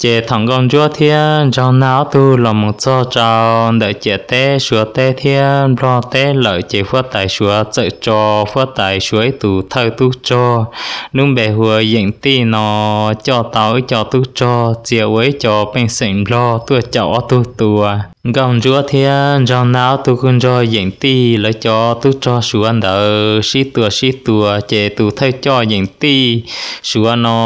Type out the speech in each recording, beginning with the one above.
Ces thaum Nkauj Ntsuab thiab Ntsaug Nag ob tug los mus txog rau ntawm ciam teb Suav teb thiab Nplog teb lawm ces huab tais Suav txawm tso huab tais Suav ib tus thawj tub rog lub npe hu ua Yeem Tij no coj tau ib co tub rog txia ua ib co pej xeem Nplog tuaj caum ob tug tua. Nkauj Ntsuab thiab Ntsaug Nag ob tug kuj nrog Yeem Tij lawv cov tub rog Suav ntawd sib tua sib tua, ces tus thawj coj Yeem Tij Suav no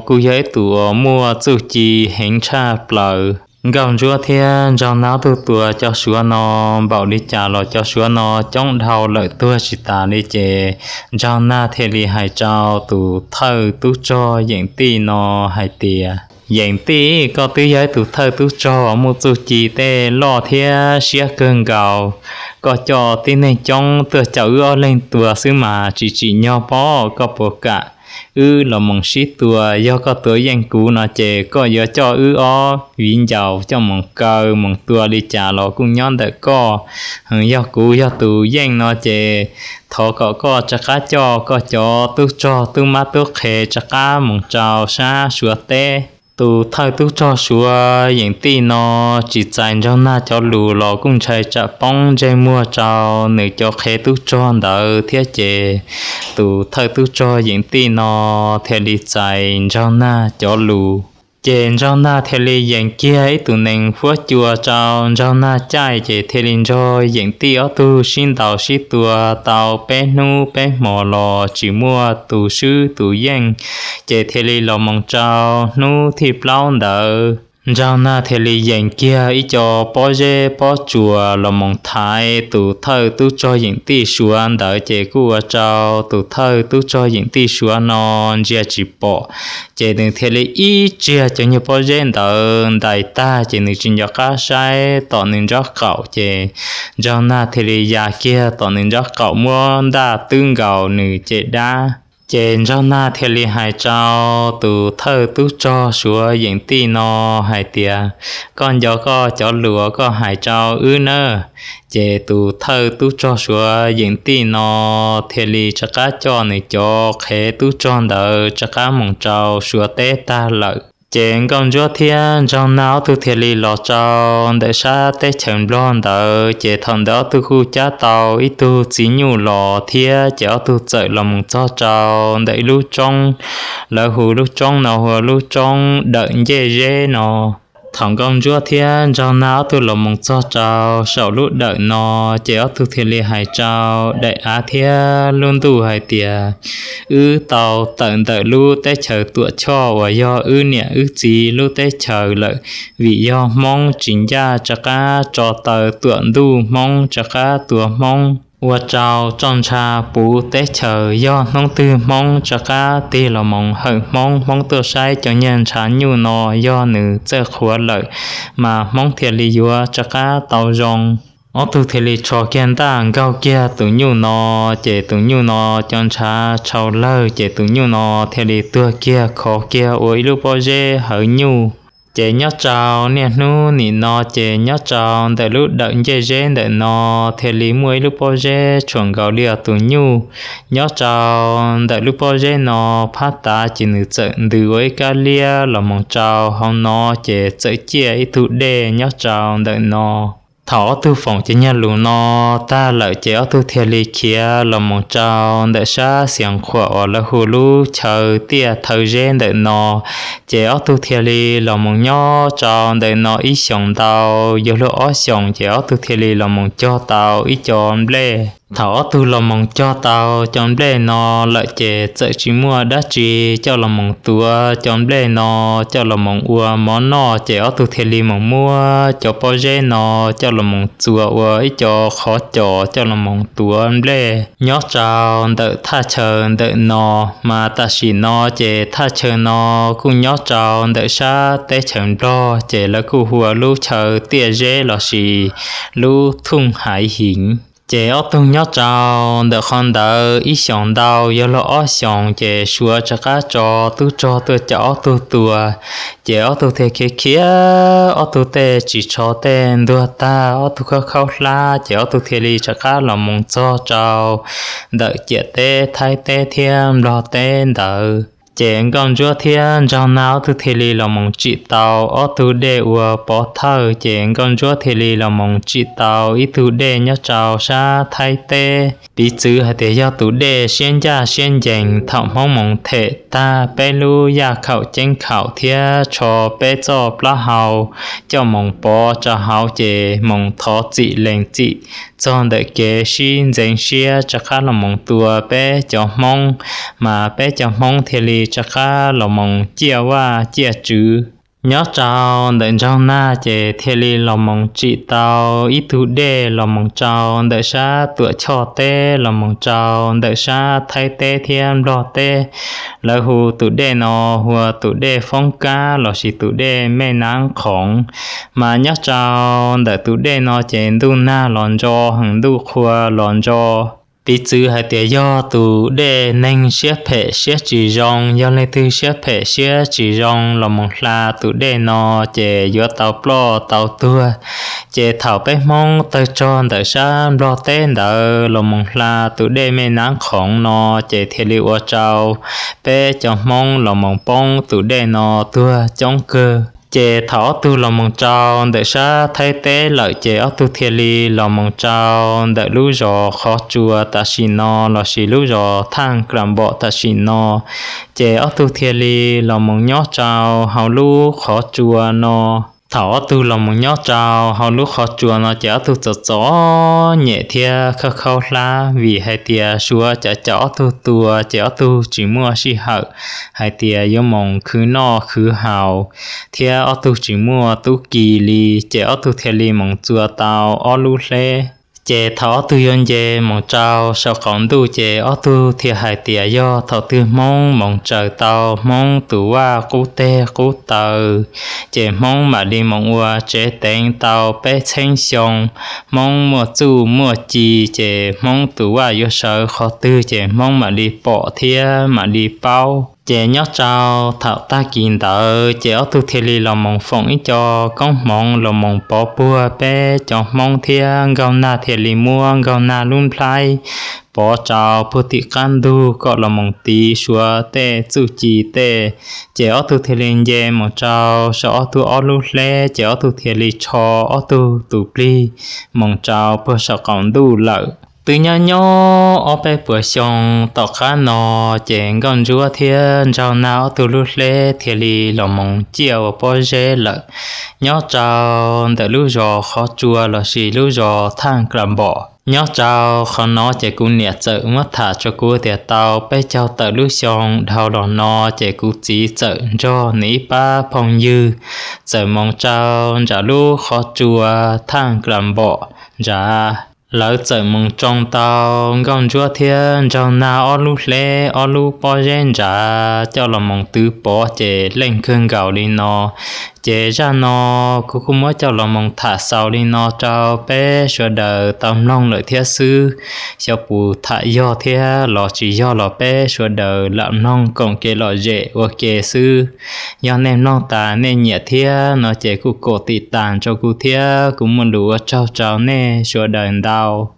kuj yog ib tus uas muaj txuj ci heev tshaj plaws. Nkauj Ntsuab thiab Ntsaug Nag ob tug tua cov Suav no npaum li cas los cov Suav no coob dhau lawm tuag tsis tas li, ces Ntsaug Nag thiaj li hais rau tus thawj tub rog Yeem Tij no hais tias, Yeem Tij, koj twb yog ib tus thawj tub rog uas muaj txuj ci tej loj thiab siab kawg nkaus. Koj coj tib neeg coob tuaj caum wb ob leeg tua xwb mas tsis tsim nyog pob, koj puas kam wb los mus sib tua? Yog koj tua yeej kuv no ces koj yuav coj wb ob viv ncaus coj mus kaw mus tua li cas los kuj nyob ntawm koj. Yog kuv yog tus yeej no ces thov kom koj rov qab coj koj cov tub rog tub mab tub qhe rov qab mus rau sab Suav teb. Tus thawj tub rog Suav Yeem Tij no tsis txais Ntsaug Nag cov lus los kuj ntshai tsam poob ntsej muag rau nws cov qhev tub rog ntawd thiab, ces tus thawj tub rog Yeem Tij no thiaj li txais Ntsaug Nag cov lus. Ces Ntsaug Nag thiaj li yees kiag ib tus nees huab cua rau Ntsaug Nag caij, ces thiaj li nrog Yeem Tij ob tug sib ntaus sib tua tau peb hnub peb hmos los tsis muaj tus swb tus yeej. Ces thiaj li los mus rau hnub thib plaub ntawd, Ntsaug Nag thiaj li yees kiag ib co pob zeb pob tsuas los mus thaiv tus thawj tub rog Yeem Tij Suav ntawd, ces kuj ua rau tus thawj tub rog Yeem Tij Suav no ntsia tsis pom. Ces nws thiaj li ib tsiag cov nyuag pob zeb ntawd ntais tag, ces nws tsis nco qab saib tom nws nraub qaum, ces Ntsaug Nag thiaj li ya kiag tom nws nraub qaum muab ntaj twb nkaus nws caj dab. Ces Ntsaug Nag thiaj li hais rau tus thawj tub rog Suav Yeem Tij no hais tias, Koj nco koj cov lus uas koj hais rau wb nawb. Ces tus thawj tub rog Suav Yeem Tij no thiaj li rov qab coj nws cov qhev tub rog ntawd rov qab mus rau Suav teb tag lawm. Ces Nkauj Ntsuab thiab Ntsaug Nag ob tug thiaj li los rau ntawm sab teb chaws Nplog ntawd, ces thaum ntawd ob tug kuj cab tau ib tug txiv nyuj los thiab, ces ob tug txawm los mus txog rau ntawm ib lub roob, lawv hu lub roob no hu ua lub roob Dawm Ncej Zeb no. Thaum Nkauj Ntsuab thiab Ntsaug Nag ob tug los mus txog rau saum lub dawm no, ces ob tug thiaj li hais rau daim av thiab lub ntuj hais tias, Wb tau tawm ntawm lub teb chaws Tuam Choj uas yog wb niam wb txiv lub teb chaws lawm, vim yog Hmoob tsis ncaj rov qab tso taw tuam ntuj, Hmoob rov qab tua Hmoob, ua rau roj ntsha puv teb chaws. Yog hnub twg Hmoob rov qab tig los mus hawm Hmoob, Hmoob tuaj saib cov niag ntshav nyuj no yog nws txawj qhuav lawm, mas Hmoob thiaj li yuav rov qab tau zoo. Ob tug thiaj li tsho kiag ntaj nkaug kiag tus nyuj no, ces tus nyuj no cov ntshav tshau lawg, ces tus nyuj no thiaj li tuag kiag khov kiag ua ib lub pob zeb hawv nyuj. Ces nyob rau niaj hnub nim no, ces nyob rau ntawm lub Dawm Ncej Zeb ntawm no thiaj li muaj ib lub pob zeb tshuam nkaus li tus nyuj. Nyob rau ntawm lub pob zeb no phab tav, ces nws txawm ntws ua ib kab liab los mus rau hauv no, ces txawm ciaj ib tug dej nyob rau ntawm no. Thaum ob tug foom cov nyuag lus no tag lawm, ces ob tug thiaj li khiav los mus rau ntawm sab Xias Khuam uas lawv hu lub chaw tiaj thawv zeb ntawm no. Ces ob tug thiaj li los mus nyob rau ntawm no ib xyoos ntau, yuav luag ob xyoos, ces ob tug thiaj li los mus cog tau ib co nplej. Thaum ob tug los mus cog tau cov nplej no lawm, ces txawm tsis muaj dab tsi coj los mus tuav cov nplej no coj los mus ua mov noj, ces ob tug thiaj li mus muab cov pob zeb no coj los mus txuas ua ib co qhov cos coj los mus tuav nplej nyob rau ntawm thaj chaw ntawm no. Mas tam sim no ces thaj chaw no kuj nyob rau ntawm sab teb chaws Nplog, ces lawv kuj hu ua lub chaw tiaj zeb lossis lub thooj haiv hiv. Ces ob tug nyob rau ntawm qhov ntawd ib xyoos ntau yuav luag ob xyoos, ces Suav rov qab tso tub rog tuaj caum ob tug tua. Ces ob tug thiaj khiav khiav, ob tug tej ris tsho tej ntuag tag, ob tug khaub khaub hlab, ces ob tug thiaj li rov qab los mus txog rau ntawm ciam teb Thaib teb thiab Nplog teb ntawd. Ces Nkauj Ntsuab thiab Nraug Nag ob tug thiaj li los mus tsim tau ob tug dej ua pov thawj, ces Nkauj Ntsuab thiaj li los mus tsim tau ib tug dej nyob rau sab Thaib teb, piv txwv hais tias yog tus dej siab ncaj siab ncees thaum Hmoob mus them tag peb lub yaj khaum ceeb khaum thiab tsho peb txoj plaub hau coj mus pov rau hauv ces mus thov txim lees txim txog ntawm kev sib ntxeev siab rov qab los mus tua peb cov Hmoob, mas peb cov Hmoob thiaj li rov qab los mus ciaj vaj ciaj tswv. Nyob rau ntawm Nraug Nag ces thiaj li los mus tsim tau ib tug dej los mus rau ntawm sab Tuam Choj teb los mus rau ntawm sab Thaib teb thiab Nplog teb. Lawv hu tus dej no hu ua tus dej Foob Kab lossis tus dej Mej Nab Khoov. Mas nyob rau ntawm tus dej no ces ntuj nag los ntso heev, ntuj qhua los ntso, piv txwv hais tias yog tus dej neeg siab phem siab tsis zoo, yog leej twg siab phem siab tsis zoo los mus hla tus dej no ces yuav tau ploj tau tuag. Ces thaum peb Hmoob tawg rog ntawm sab Nplog teb ntawd los mus hla tus dej Mej Nab Khoov no ces thiaj li ua rau peb cov Hmoob los mus poob tus dej no tuag coob kawg. Ces thaum ob tug los mus rau ntawm sab Thaib teb lawm ces ob tug thiaj li los mus rau ntawm lub zos Qhov Tsua tam sim no lossis lub zos Thaj Kram Npom tam sim no. Ces ob tug thiaj li los mus nyob rau hauv lub qhov tsua no. Thaum ob tug los mus nyob rau hauv lub qhov tsua no ces ob tug txom txom nyem thiab khaub khaub hlab vim hais tias suav cov caum ob tug tua ces ob tug tsis muaj sij hawm hais tias yuav mus khwv noj khwv haus, thiab ob tug tsis muaj tub ki li. Ces ob tug thiaj li mus txua tau ob lub hleb. Ces thaum ob tug yuav nce mus rau saum qaum ntuj ces ob tug thiaj hais tias yog thaum twg Hmoob mus tsaws tau Hmoob tus vaj qub teg qub taw, ces Hmoob mam li mus ua tsev teev tau peb txheeb xyoo. Hmoob muaj txuj muaj ci ces Hmoob tus vaj yuav sawv qhov twg ces Hmoob mam li pom thiab mam li paub. Ces nyob rau thaum tag kis ntawd ces ob tug thiaj li los mus foom ib co koob hmoov los mus pov puag peb cov Hmoob thiab Nkauj Nag thiaj li muab Nkauj Nag lub nplhaib pov rau puag tim qab ntug kom los mus tiv suav tej txuj ci tej. Ces ob tug thiaj li nce mus rau saum ob tug ob lub hleb ces ob tug thiaj li tsho ob tug tus plig mus rau puag saum qaum ntuj lawm. Twb nyob nyob ob peb puas xyoo tom qab no ces Nkauj Ntsuab thiab Nraug Nag ob tug lub hleb thiaj li los mus ciaj ua pob zeb lawm nyob rau ntawm lub zos Qhov Tsua lossis lub zos Thaj Kram Npom. Nyob rau qhov no ces kuv niam txawm muab tham rau kuv tias tau peb caug tawm lub xyoo dhau los no ces kuv txiv txawm nrog nws ib pab phooj ywg txawm mus rau nram lub Qhov Tsua Thaj Kram Npom nrad. Lawv txawm mus tsoo tau Nkauj Ntsuab thiab Nraug Nag ob lub hleb ob lub pob zeb nrad coj los mus twv pov ces leej kawg nkaus li no. Ces zaj no kuv kuj muab coj los mus tham xaus li no rau peb sawv daws tau mloog lawm thiab xwb. Xyov puas tham yog thiab los tsis yog los peb sawv daws lam mloog koom kev lom zem ua ke xwb. Yog nej mloog tas nej nyiam thiab no ces kuj kom tim tas rau kuv thiab kuv muaj lus ua tsaug rau nej sawv daws ntau.